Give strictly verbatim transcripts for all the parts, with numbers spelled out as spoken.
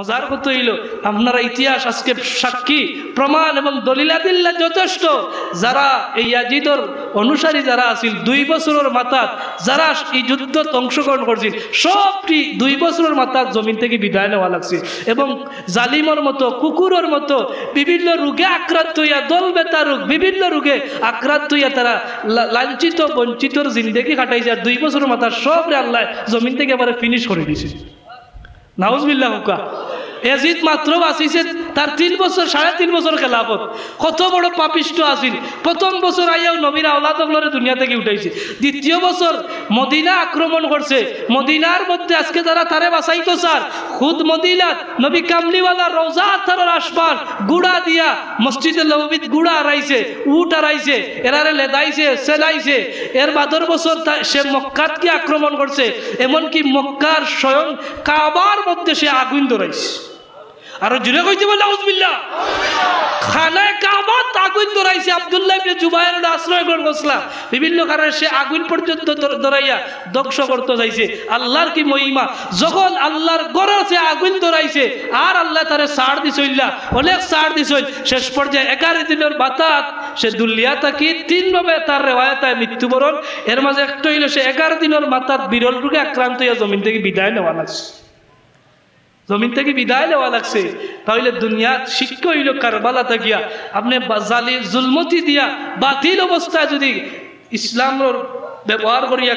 মজার কথা অইলো, আপনারা ইতিহাস আজকে সাক্ষী, প্রমাণ এবং দলিলাদিল্লা যথেষ্ট। যারা এই ইয়াজিদর অনুসারী যারা আছিল, দুই বছরর মাথাত যারা এই যুদ্ধত অংশগ্রহণ করছিল, সবটি দুই বছরর মাথাত জমিন থাকি বিদায় নেওয়া লাগছে। এবং জালিমর মতো, কুকুরর মতো বিভিন্ন রোগে আক্রান্ত হইয়া, দল বেতা রোগ, বিভিন্ন রোগে আক্রান্ত হইয়া তারা লা-, লাঞ্ছিত বঞ্চিতর জিন্দেগি কাটাইছে। আর দুই বছরর মাথাত সবরে আল্লায় জমিন থাকি এবারে finish করি দিছে। নাউজুবিল্লাহ হুকা। এজিদ মাত্র বাঁচিছে, তার তিন বছর, সাড়ে তিন বছর খেলাফত। কত বড় পাপিষ্ট আছিল। প্রথম বছর আইয়াও নবীর আওলাদ অকলরে দুনিয়া থাকি উঠাইছে। দ্বিতীয় বছর মদিনা আক্রমণ করছে। মদিনার মধ্যে আজকে যারা তারে বাঁচাইতো চার, খুদ মদিনাত নবী কামলিওয়ালা রওজা আতহারর আশপাশ ঘোড়া দিয়া, মসজিদে নববীত ঘোড়া আরাইছে, উট আরাইছে, এরারে লেদাইছে, সেলাইছে। এর বাদর বছর তা-, সে মক্কাত গিয়া আক্রমণ করছে, এমনকি মক্কার স্বয়ং কাবার মধ্যে সে আগুন ধরাইছে। আরো জোরে কইতে বলে, "নাউজুবিল্লাহ।" খানায় কাবাত আগুন ধরাইছে, আব্দুল্লাহ ইবনে জুবাইর আশ্রয় গ্রহণ করছিলা। বিভিন্ন কারণে সে আগুন পর্যন্ত ধর-, ধরাইয়া ধ্বংস করতে চাইছে। আল্লাহর কি মহিমা! যখন আল্লাহর ঘরো সে আগুন ধরাইছে, আর আল্লাহ তারে ছাড় দিছইল্লা, অনেক ছাড় দিছইল। শেষ পর্যায়ে এগারো দিনর মাথাত সে দুনিয়া থাকি তিনভাবে তার রেওয়ায়তায় মৃত্যুবরণ। এর মাঝে একটা অইলো সে এগারো দিনর মাথাত বিরল রোগে আক্রান্ত হইয়া জমিন থাকি বিদায় নেওয়া লাগছে। জমিন থাকি বিদায় নেওয়া লাগছে। তাইলে দুনিয়ার শিক্ষা অইলো কারবালা থাকিয়া আপনে বা-, জালি-, জুলমতি দিয়া বাতিল অবস্থায় যদি ইসলামর ব্যবহার করিয়া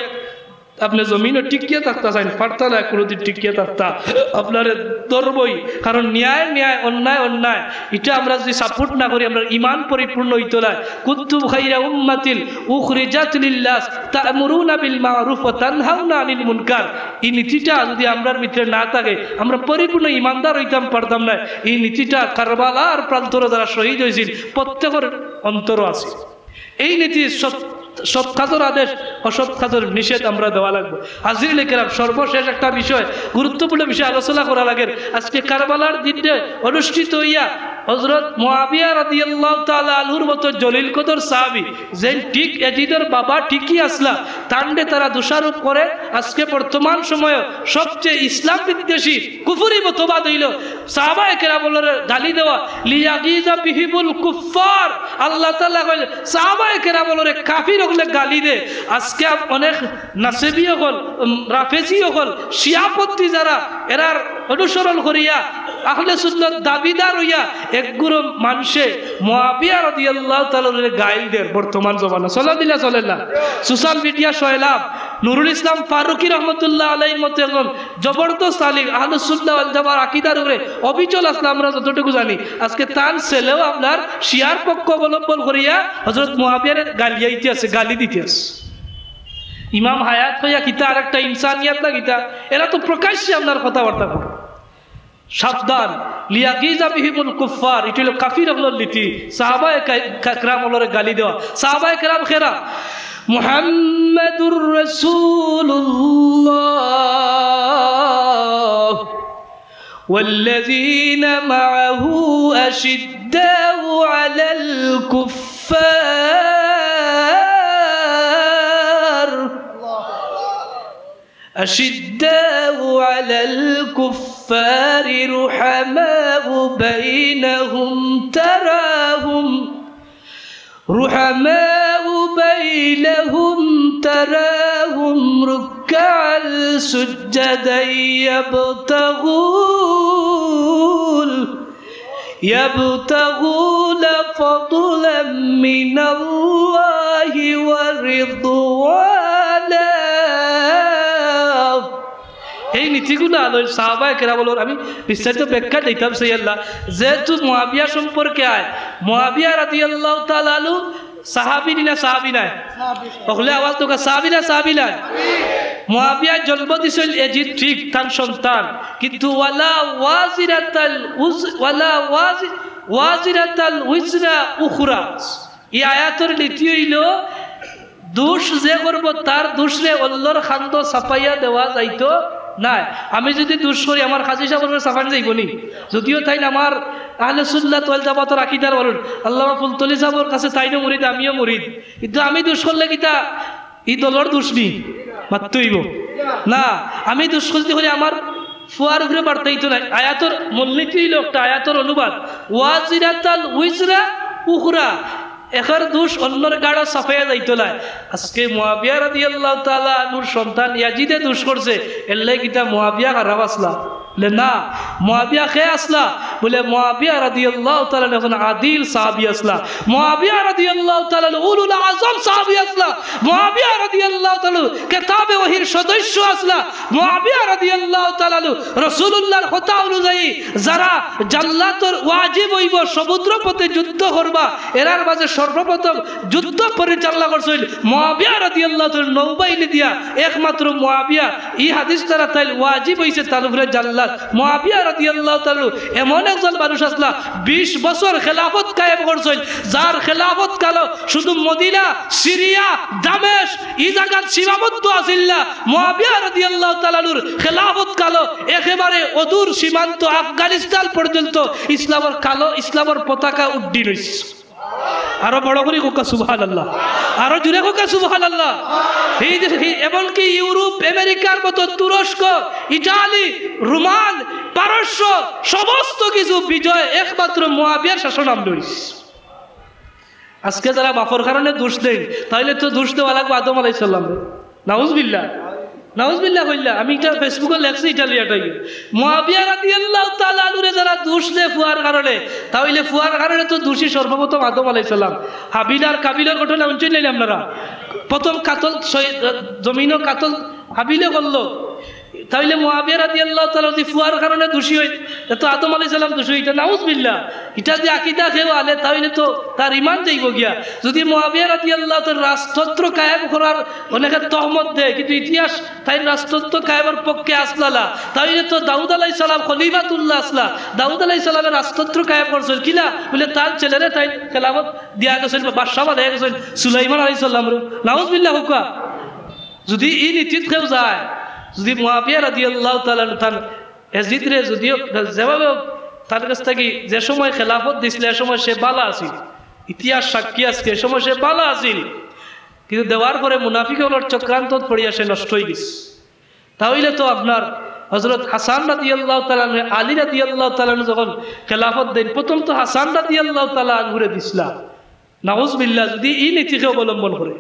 আপনে জমিনো টিকিয়া থাকতা চাইন, পারতা নায় কোনোদিন টিকিয়া থাকতা। আপনারে ধরবই, কারণ ন্যায় ন্যায়, অন্যায় অন্যায়। ইটা আমরা যদি support না করি, আমরার ইমান পরিপূর্ণ অইতো নায়। কুনতুম খায়রা উম্মাতিন উখরিজাত লিন্নাস তা'মুরুনা বিল মা'রুফ ওয়া তানহাউনা আনিল মুনকার। এই নীতিটা যদি আমরার ভিতরে না থাকে, আমরা পরিপূর্ণ ইমানদার অইতাম পারতাম নায়। এই নীতিটা কারবালার প্রান্তরে যারা শহীদ অইছিল, প্রত্যেকর অন্তরো আছে। এই নীতি সৎ, সৎ কাজর আদেশ, অসৎ কাজর নিষেধ আমরা দেওয়া লাগবো। হাজিরিনে কেরাম, সর্বশেষ একটা বিষয়, গুরুত্বপূর্ণ বিষয় আলোচনা করা লাগে। আজকে কারবালার দিনে অনুষ্ঠিত অইয়া হযরত মুআবিয়া রাদিয়াল্লাহু তাআলা আনহুর মতো জলিল কদর সাহাবী, যেইন ঠিক এজিদর বাবা ঠিকই আছলা, তানরে তারা দোষারোপ করে। আজকে বর্তমান সময়ে সবচেয়ে ইসলাম বিদ্বেষী কুফরি মতবাদ অইলো সাহাবায়ে কেরামরে গালি দেওয়া, লিয়াগিজা বিহিমুল কুফফার। আল্লাহ তাআলা কইল, সাহাবায়ে কেরামরে কাফির অকলে গালি দে। আজকে আম-, অনেক নাসেবি অকল, উম, রাফেজি অকল, শিয়াপন্থী যারা, এরার অনুসরণ করিয়া আহলে সুন্নাত দাবিদার অইয়া একগুরু মানষে মুআবিয়া রাদিয়াল্লাহু তাআলা আনহুরে গাইল দের বর্তমান জমানা। চলে দিলা চলে না? সোশ্যাল মিডিয়া সয়লাব, নুরুল ইসলাম ফারুকী রহমতুল্লাহ আলাইহির মতো একজন জবরদস্ত আলিম, আহলুস সুন্নাহ ওয়াল জামার আকীদার উপরে অবিচল আছলা, আমরা যতটুকু জানি। আজকে তান ছেলেও আপনার শিয়ার পক্ষ অবলম্বন করিয়া হযরত মুআবিয়ারে গালিয়াইতে আছে, গালি দিতে আছে। ইমাম হায়াত অইয়া কিতা আরেকটা ইনসানিয়াত না কিতা, এরা তো প্রকাশ্যে আপনার কথাবার্তা করে। সাবধান, লিয়াগিজা বিহিমুল কুফফার, ইটা অইলো কাফির অকলর নীতি। সাহাবায়ে কা-, কা-, কেরাম অকলরে গালি দেওয়া। সাহাবায়ে কেরাম কেরা? মুহাম্মাদুর রাসূলুল্লাহ والذين معه أشداء على الكفار أشداء على الكفار رحماء بينهم تراهم رحماء بينهم تراهم ركعا سجدا يبتغون يبتغون فضلا من الله ورضوانا। এই নীতিগুলা লইয়া সাহাবায়ে কেরাম অকলর, আমি বিস্তারিত ব্যাখ্যা দিতাম চাইয়ার না, যেহেতু মুআবিয়া সম্পর্কে আয়, মুআবিয়া রাদিয়াল্লাহু তাআলা আনহু সাহাবী নি না সাহাবী নায়? অকলে আওয়াজ দেউক্কা, সাহাবী না সাহাবী নায়? মুআবিয়ায় জন্ম দিছইল এজিদ ঠিক, তান সন্তান, কিন্তু ওয়ালা ওয়াজিরাতাল উজ-, ওয়ালা ওয়াজি-, ওয়াজিরাতাল উজরা উখরা। ই আয়াতর নীতি অইলো, দোষ যে করবো, তার দোষরে অল্যর কান্দো চাপাইয়া দেওয়া যাইতো নায়। আমি যুদি দোষ করি, আমার কাজী সাবর চাপান যাইবো নি? যুদিও তাইন আমার আহলে সুন্নাত ওয়াল জামাতর আকীদার মানুষ, আল্লামা ফুলতলি সাবর কাছে তাইনও মুরিদ, আমিও মুরিদ, কিন্তু আমি দোষ করলে কিতা ই দলর দোষ নি? মাততে অইবো না। আমি দোষ যুদি করি, আমার ফুয়ার উপরে বার্তাইতো নাই। আয়াতর মূলনীতি অইলো একটা, আয়াতর অনুবাদ, "ওয়াজিরাতাল উইজরা উখরা", একর দুষ অন্যর গাড়ো চাপাইয়া যাইতো নায়। আজকে মুয়াবিয়া রাদিয়াল্লাহু তাআলা আনহুর সন্তান ইয়াজিদে দুষ করছে, এরলাগি কিতা মুয়াবিয়া খারাপ আছলা? বুলে না। মুয়াবিয়া কে আছলা? বুলে মুয়াবিয়া রাদিয়াল্লাহু তাআলা আনহু একজন আদিল সাহাবী আছলা। মুয়াবিয়া রাদিয়াল্লাহু তাআলা আনহু উলুল আজম সাহাবী আছলা। মুয়াবিয়া রাদিয়াল্লাহু তাআলা আনহু কেতাবে ওহীর সদস্য আছলা। মুয়াবিয়া রাদিয়াল্লাহু তাআলা আনহু রাসূলুল্লাহর কথা অনুযায়ী যারা জাল্লাতর ওয়াজিব অইবো, সমুদ্র পথে যুদ্ধ করবা, এরার মাঝে সর্বপ্রথম যুদ্ধ পরিচালনা করছইন মুয়াবিয়া রাদিয়াল্লাহু তাআলা আনহু নৌবাহিনী দিয়া। একমাত্র মুয়াবিয়া, ই হাদিস দ্বারা তাইন ওয়াজিব অইছে তান উপরে জাল্লাত। মুয়াবিয়া রাদিয়াল্লাহু তাআলা আনহু এমন একজন মানুষ আছলা, বিশ বছর খেলাফত কায়েম করছইন, যার খেলাফত কালো শুধু মদিনা, সিরিয়া, দামেস্ক, ই জাগাত সীমাবদ্ধ আছিল না। মুয়াবিয়া রাদিয়াল্লাহু তাআলা আনহুর খেলাফত কালো একেবারে অদূর সীমান্ত আফগানিস্তান পর্যন্ত ইসলামর কালো, ইসলামর পতাকা উড্ডীন অইছে। আরো বড় করি কউক্কা সুবহানাল্লাহ, আরো জোরে কউক্কা সুবহানাল্লাহ। এই যে, এই এমনকি ইউরোপ, আমেরিকার মতো তুরস্ক, ইটালি, রোমান, পারস্য, সমস্ত কিছু বিজয় একমাত্র মুয়াবিয়ার শাসন আমলে অইছে। আজকে যারা বাপর কারণে দুষ দেইন, তাইলে তো দুষ দেওয়া লাগবো আদম আলাইহিস সালামরে। নাউজুবিল্লাহ, নাউজুবিল্লাহ কইলা। আমি ইটা Facebook-ও লেখছি, ইটা লইয়া ইটা ইয়ে। মুয়াবিয়া রাদিয়াল্লাহু তাআলা আনহুরে যারা দুষ দেয় ফুয়ার কারণে, তাইলে ফুয়ার কারণে তো দুষী সর্বপ্রথম আদম আলাইহিস সালাম। হাবিল আর কাবিলর ঘটনা হুনছইন নাইলে আপনারা? প্রথম কাতল, শহীদ, জমিনো কাতল হাবিলে করলো। তাইলে মুয়াবিয়া রাদিয়াল্লাহু তাআলা আনহু যদি ফুয়ার কারণে দুষী অইন, তে তো আদম আলাইহিস সালাম দুষী অইতা, নাউজুবিল্লাহ। ইটা যদি আকিদা কেউ আনে, তাইলে তো তার ইমান যাইবো গিয়া। যদি মুয়াবিয়া রাদিয়াল্লাহু তাআলা রাজতন্ত্র কায়েম করার অনেকে তহমত দেয়, কিন্তু ইতিহাস তাইন রাজতন্ত্র কায়েমর পক্ষে আছলা না, তাইলে তো দাউদ আলাইহিস সালাম খলিফাতুল্লাহ আছলা, দাউদ আলাইহিস সালামে রাজতন্ত্র কায়েম করছইন, কিলা? বুলে তার ছেলেরে তাইন খেলাফত দিয়া গেছইন, বাদশা বানাইয়া গেছইন সুলাইমান আলাইহিস সালামরে। নাউজুবিল্লাহ কউক্কা। যদি ই নীতিত কেউ যায়, যদি মুয়াবিয়া রাদিয়াল্লাহু তাআলা আনহু তান এজিদরে যদিও যেভাবে হোক তার কাছ থাকি যে সময় খেলাফত দিছলা, এ সময় সে ভালা আছিল, ইতিহাস সাক্ষী আজকে, এ সময় সে ভালা আছিল, কিন্তু দেওয়ার পরে মুনাফিক অকলর চক্রান্তত পড়িয়া সে নষ্ট অইগেছে। তাইলে তো আপনার হযরত হাসান রাদিয়াল্লাহু তাআলা আনহু, আলী রাদিয়াল্লাহু তাআলা আনহু যখন খেলাফত দেইন, প্রথম তো হাসান রাদিয়াল্লাহু তাআলা আনহুরে দিছলা। নাউজুবিল্লাহ, যদি ই নীতিকে অবলম্বন করে,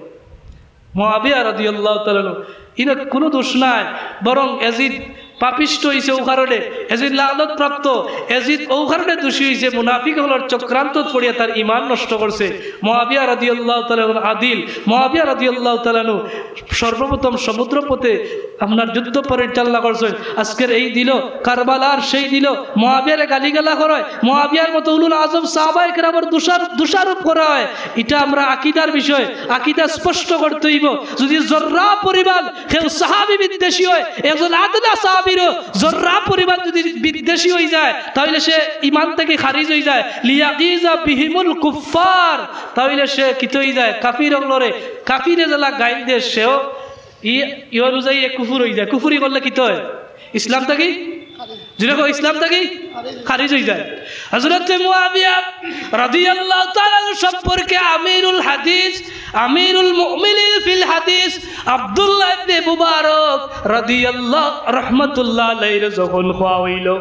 মুয়াবিয়া রাদিয়াল্লাহু তাআলা আনহু, ইনো কুনু দোষ নাই, বরং এজিদ পাপিষ্ট অইছে অউ কারণে, এজিদ লানত প্রাপ্ত, এজিদ অউ কারণে দোষী অইছে, মুনাফিক অকলর চক্রান্তত পড়িয়া তার ইমান নষ্ট করছে। মুয়াবিয়া রাদিয়াল্লাহু তাআলা আনহু আদিল, মুয়াবিয়া রাদিয়াল্লাহু তাআলা আনহু সর্বপ্রথম সমুদ্র পথে আপনার যুদ্ধ পরিচালনা করছইন। আজকের এই দিনও, কারবালার সেই দিনও মুয়াবিয়ারে গালিগালা করা অয়, মুয়াবিয়ার মতো উলুল আজম সাহাবায়ে কেরামর দোষার-, দোষারোপ করা অয়। ইটা আমরা আকিদার বিষয়, আকিদা স্পষ্ট করতে অইবো। যদি জর্রা পরিমাণ কেউ সাহাবী বিদ্বেষী অয়, একজন আদনা সাহাবীরও জর্রা পরিমাণ যদি বিদ্বেষী অইযায়, তাইলে সে ইমান থাকি খারিজ অইযায়। লিয়াগিজা বিহিমুল কুফফার, তাইলে সে কিতা অইযায়? কাফির অকলরে, কাফিরে যেলা গাইল দেয়, সেও ই, ই অনুযায়ী এ কুফুর অইযায়। কুফুরি করলে কিতা অয়? ইসলাম থাকি, জোরে কও, ইসলাম থাকি খারিজ অইযায়। হযরতে মুয়াবিয়া রাদিয়াল্লাহু তাআলা আনহু সম্পর্কে আমিরুল হাদিস, আমিরুল মুমিনিন ফিল হাদিস আব্দুল্লাহ ইবনে মুবারক রাদিয়াল্লাহু, রাহমাতুল্লাহ আলাইহিরে যখন কওয়া অইলো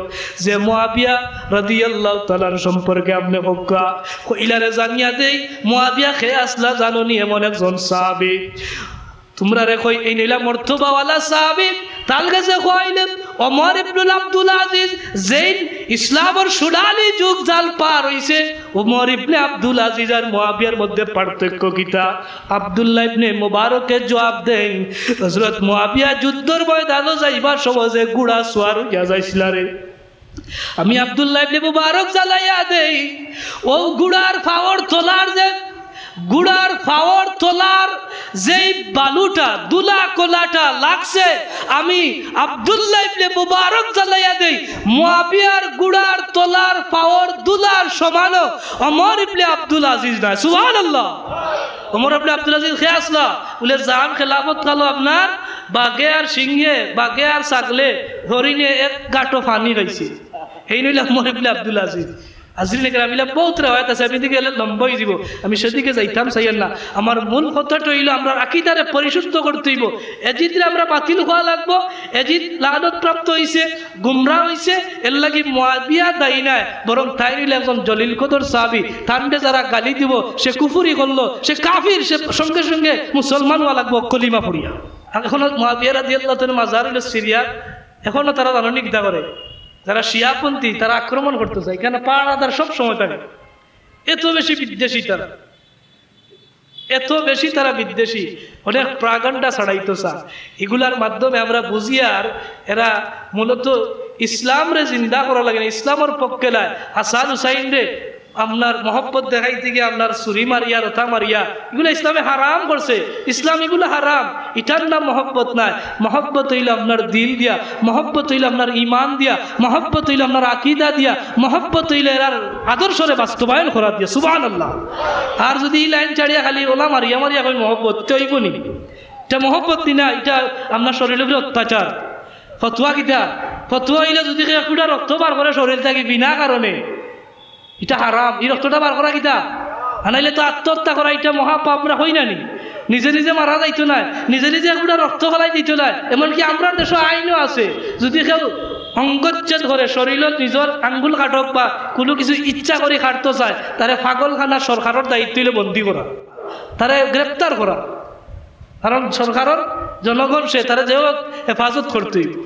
যে মুয়াবিয়া রাদিয়াল্লাহু তাআলা আনহু সম্পর্কে আপনে কউক্কা, কইলা রে জানিয়া দেই, মুয়াবিয়া কে আছলা জানো নি? এমন একজন সাহাবী। তুমরারে কই, এইন অইলা মর্তবাওয়ালা সাহাবী। তান গেছে কওয়া অইলে ওমর ইবনুল আব্দুল আজিজ, যেইন ইসলামর সোনালী যুগ যান পার অইছে, ওমর ইবনে আব্দুল আজিজ আর মুয়াবিয়ার মধ্যে পার্থক্য কিতা? আব্দুল্লাহ ইবনে মুবারকে জবাব দেইন, হযরত মুয়াবিয়া যুদ্ধর ময়দানো যাইবার সময় যে ঘুড়া সওয়ার অইয়া যাইছলা রে, আমি আব্দুল্লাহ ইবনে মুবারক জানাইয়া দেই, অউ ঘুড়ার পাওর তলার যে, ঘুড়ার পাওর তলার যেই বালুটা, ধুলা কণাটা লাগছে, আমি আব্দুল্লাহ ইবনে মুবারক জানাইয়া দেই, মুয়াবিয়ার ঘুড়ার তলার পাওর ধুলার সমানও ওমর ইবনে আব্দুল আজিজ নায়। সুবহানাল্লাহ। ওমর ইবনে আব্দুল আজিজ কে আছলা? বুলে, যান খেলাফত কালো আপনার বাঘে আর সিংহে, বাঘে আর ছাগলে, হরিণে এক গাটো পানি খাইছে। এইন অইলা ওমর ইবনে আব্দুল আজিজ। হাজিরিনে কেরাম, ইলা বউত রেওয়ায়েত আছে, আমি এদিকে গেলে লম্বা অইযিবো, আমি সেদিকে যাইতাম চাইয়ার না। আমার মূল কথাটা অইলো, আমরার আকিদারে পরিশুদ্ধ করতে অইবো। এজিদরে আমরা বাতিল কওয়া লাগবো, এজিদ লানত প্রাপ্ত অইছে, গুমরা অইছে, এরলাগি মুয়াবিয়া দায়ী নায়, বরং তাইন অইলা একজন জলিল কদর সাহাবী। তানরে যারা গালি দিবো, সে কুফুরি করলো, সে কাফির, সে সঙ্গে সঙ্গে মুসলমান অওয়া লাগবো কলিমা পড়িয়া। আর এখনো মুয়াবিয়া রাদিয়াল্লাহু তাআলা আনহুর মাজার অইলো সিরিয়া, এখনো তারা জানো নি কিতা করে? যারা শিয়াপন্থী, তারা আক্রমণ করতো চায়, কেনে পাহারাদার সব সময় থাকে। এত বেশি বিদ্বেষী তারা, এত বেশি তারা বিদ্বেষী, অনেক প্রপাগান্ডা ছড়াইতো চায়। ইগুলার মাধ্যমে আমরা বুঝিয়ার এরা মূলত ইসলামরে জিন্দা করা লাগে না, ইসলামর পক্ষে নায়। হাসান হুসাইনরে আপনার মহব্বত দেখাইতে গিয়া আপনার ছুরি মারিয়া, রথা মারিয়া, ইগুলা ইসলামে হারাম করছে। ইসলাম ইগুলা হারাম, ইটার নাম মহব্বত নায়। মহব্বত অইলো আপনার দিল দিয়া, মহব্বত অইলো আপনার ইমান দিয়া, মহব্বত অইলো আপনার আকিদা দিয়া, মহব্বত অইলো এরার আদর্শরে বাস্তবায়ন করা দিয়া। সুবহানাল্লাহ। আর যুদি ই লাইন ছাড়িয়া খালি ওলা মারিয়া মারিয়া কইন মহব্বত, তে অইবো নি? ইটা মহব্বত নি না, ইটা আপনার শরীরর উপরে অত্যাচার। ফতোয়া কিতা? ফতোয়া অইলো যুদি কেউ এক ফুটা রক্ত বার করে শরীর থাকি বিনা কারণে, ইটা হারাম। ই রক্তটা বার করা কিতা? আর নাইলে তো আত্মহত্যা করা, ইটা মহাপাপ, আমরা কই না নি? নিজে নিজে মারা যাইতো নায়, নিজে নিজে এক ফুটা রক্ত ফালাই দিতো নায়। এমনকি আমরার দেশো আইনও আছে, যুদি কেউ অঙ্গচ্ছেদ করে, শরীরর নিজর আঙ্গুল কাটউক বা কুনু কিছু ইচ্ছা করি কাটতো চায়, তারে পাগলখানা সরকারর দায়িত্ব অইলো বন্দী করা, তারে গ্রেপ্তার করা। কারণ সরকারর জনগণ সে, তারে যে হোক হেফাজত করতে অইবো।